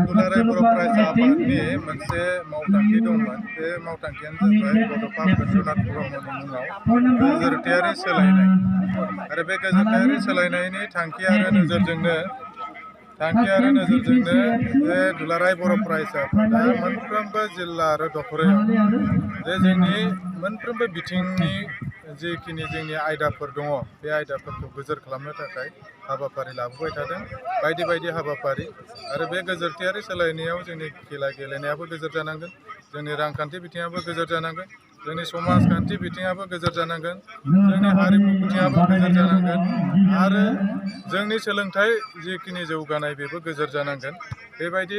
दुलाराय बर' फरायसा आफादनि मोनसे मावथांखि दंमोन। बे मावथांखियानो जाबाय बड'फा उपेन्द्रनाथ ब्रह्मनि मुङाव गोजोरथायारि सोलायनाय। आरो बे गोजोरथायारि सोलायनायनि थांखि आरो नोजोरजोंनो बे दुलाराय बर' फरायसा आफादा मोनफ्रोमबो जिल्ला आरो दखरायाव जे जोंनि मोनफ्रोमबो बिथिंनि जिखिनि जोंनि आयदाफोर दङ, बे आयदाफोरखौ गोजोर खालामनो थाखाय हाबाफारि लाबोबाय थादों। बायदि बायदि हाबाफारि आरो बे गोजोरथायारि सोलायनायाव जोंनि खेला गेलेनायाबो गोजोर जानांगोन, जोंनि रांखान्थि बिथिङाबो गोजोर जानांगोन, जोंनि समाजखान्थि बिथिङाबो गोजोर जानांगोन, जोंनि हारिमु बिथिङाबो गोजोर जानांगोन आरो जोंनि सोलोंथाइ जिखिनि जौगानाय बेबो गोजोर जानांगोन। बेबायदि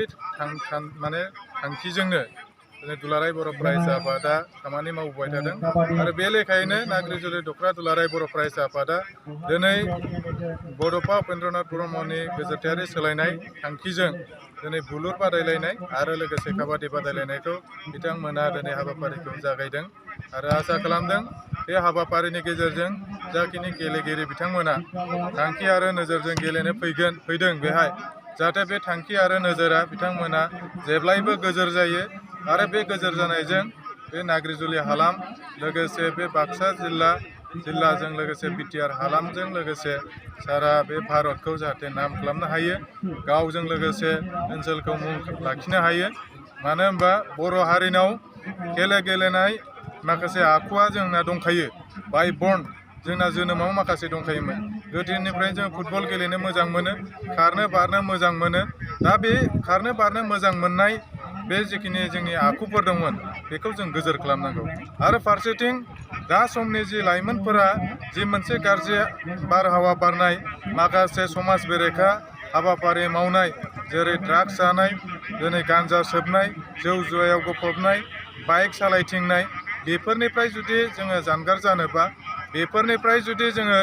थांखिजोंनो दुलाराय बर' फरायसा आफादा खामानि मावबोबाय थादों। आरो बे लेखायैनो नाग्रिजुलि दख'रा दुलाराय बर' फरायसा आफादा दिनै बड'फा उपेन्द्रनाथ ब्रह्मनि गोजोरथायारि सोलायनाय थांखिजों दिनै बुलुर बादायलायनाय आरो लोगोसे काबादि बादायलायनायखौ बिथांमोना दिनै हाबाफारिखौ जागायदों। आरो आसा खालामदों बे हाबाफारिनि गेजेरजों जाखिनि गेलेगिरि बिथांमोना थांखि आरो नोजोरजों गेलेनो फैदों बेहाय, जाहाथे बे थांखि आरो नोजोरा बिथांमोना जेब्लायबो गोजोर जायो। आरो बे गोजोर जानायजों बे नाग्रिजुलि हालाम लोगोसे बे बाक्सा जिल्लाजों लोगोसे बिटिआर हालामजों लोगोसे सारा बे भारतखौ जाहाथे नाम खालामनो हायो, गावजों लोगोसे ओनसोलखौ मुं लाखिनो हायो। मानो होनबा बर' हारिनाव खेला गेलेनाय माखासे आखुआ जोंना दंखायो, बाय बर्न जोंना जोनोमाव माखासे दंखायोमोन। गोदोनिफ्राय जों फुटबल गेलेनो मोजां मोनो, खारनो बारनो मोजां मोनो। दा बे खारनो बारनो मोजां मोननाय बे जिखिनि जोंनि आखुफोर दंमोन बेखौ जों गोजोर खालामनांगौ। आरो फारसेथिं दा समनि जि लाइमोनफोरा जि मोनसे गाज्रि बारहावा बारनाय, माखासे समाज बेरेखा हाबाफारि मावनाय, जेरै ड्राग्स जानाय, दिनै गान्जा सोबनाय, जौ जुवायाव गफबनाय, बाइक सालायथिंनाय, बेफोरनिफ्राय जुदि जोङो जानगार जानोबा, बेफोरनिफ्राय जुदि जोङो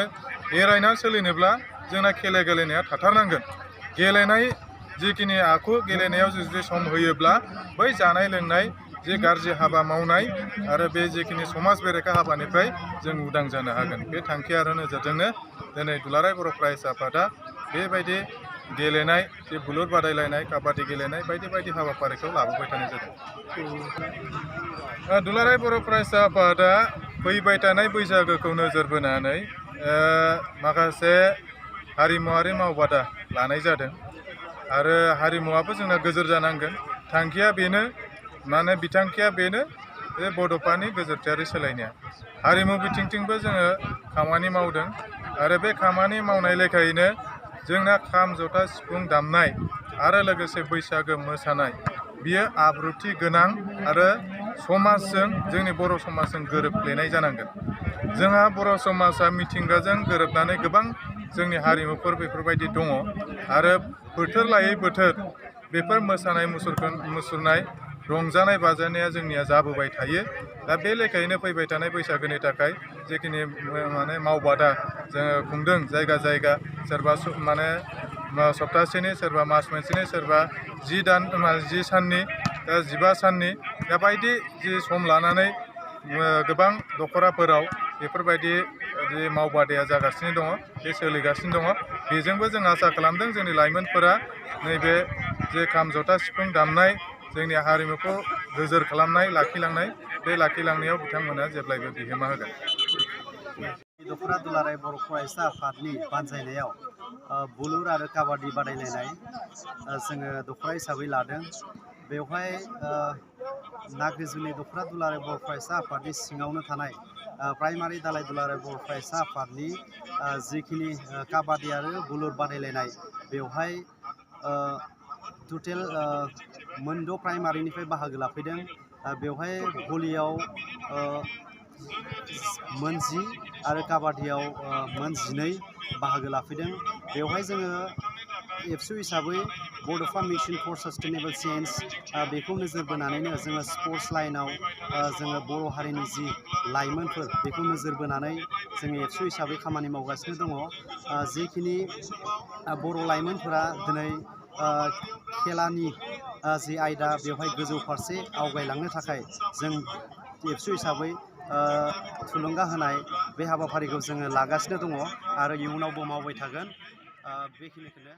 एरायना सोलिनोब्ला जोंना खेला गेलेनाया थाथारनांगोन। गेलेनाय जिखिनि आखु गेलेनायाव जुदि सम होयोब्ला बै जानाय लोंनाय जे गाज्रि हाबा मावनाय आरो बे जिखिनि समाज बेरेखा हाबानिफ्राय जों उदां जानो हागोन। बे थांखि आरो नोजोरजोंनो दिनै दुलाराय बर' फरायसा आफादा बेबायदि गेलेनाय, जे बुलुर बादायलायनाय, काबादि गेलेनाय बायदि बायदि हाबाफारिखौ लाबोबाय थानाय जादों। दुलाराय बर' फरायसा आफादा फैबाय थानाय बैसागोखौ नोजोर बोनानै माखासे हारिमुवारि मावबादा लानाय जादों। आरो हारिमुवाबो जोंना गोजोर जानांगोन। थांखिया बेनो, माने बिथांखिया बेनो, बे बड'फानि गोजोरथायारि सोलायनाया। हारिमु बिथिंथिंबो जोङो खामानि मावदों। आरो बे खामानि मावनाय लेखायैनो जोंना खाम जथा सिफुं दामनाय आरो लोगोसे बैसागो मोसानाय बियो आब्रुथि गोनां आरो समाजजों, जोंनि बर' समाजजों गोरोबफ्लेनाय जानांगोन। जोंहा बर' समाजा मिथिंगाजों गोरोबनानै गोबां जोंनि हारिमुफोर बेफोरबायदि दङ। आरो बोथोर लायै बोथोर बेफोर मोसानाय मुसुरनाय रंजानाय बाजानाया जोंनिया जाबोबाय थायो। दा बे लेखायैनो फैबाय थानाय बैसागोनि थाखाय जिखिनि मावबादा जोङो खुंदों जायगा जायगा, सोरबा सप्तासेनि, सोरबा मास मोनसेनि, सोरबा 10 साननि, 15 साननि, दा बायदि जि सम लानानै गोबां दख'राफोराव बेफोरबायदि जि मावबादाया जागासिनो दङ, बे सोलिगासिनो दङ। बेजोंबो जों आसा खालामदों जोंनि लाइमोनफोरा नैबे जे खाम जथा सिफुं दामनाय जोंनि हारिमुखौ गोजोर खालामनाय, लाखिलांनाय, बे लाखिलांनायाव बिथांमोना जेब्लायबो बिहोमा होगोन। दख'रा दुलाराय बर' फरायसा आफादनि बानजायनायाव बुलुर आरो काबादि बादायलायनाय जोङो दख'रा हिसाबै लादों। बेवहाय नाग्रिजुलि दख'रा दुलाराय बर' फरायसा आफादनि सिङावनो थानाय प्राइमारि दालाय दुलाराय बर' फरायसा आफादनि जिखिनि काबादि आरो बुलुर बादायलायनाय, बेवहाय टटेल मोनद' प्राइमारिनिफ्राय बाहागो लाफैदों। बेवहाय भलियाव मोन 10 आरो काबादियाव मोन 12 बाहागो लाफैदों। बेवहाय जोङो एबसु हिसाबै बड'फा मिशन फर सास्टेनेबल चेन्ज बेखौ नोजोर बोनानैनो जोङो स्पर्ट्स लाइनाव जोङो बर' हारिनि जि लाइमोनफोर बेखौ नोजोर बोनानै जोङो एबसु हिसाबै खामानि मावगासिनो दङ। जिखिनि बर' लाइमोनफोरा दिनै खेलानि जि आयदा बेवहाय गोजौ फारसे आवगायलांनो थाखाय जों एबसु हिसाबै थुलुंगा होनाय बे हाबाफारिखौ जोङो लागासिनो दङ आरो इयुनावबो मावबाय थागोन। बेखिनिखौनो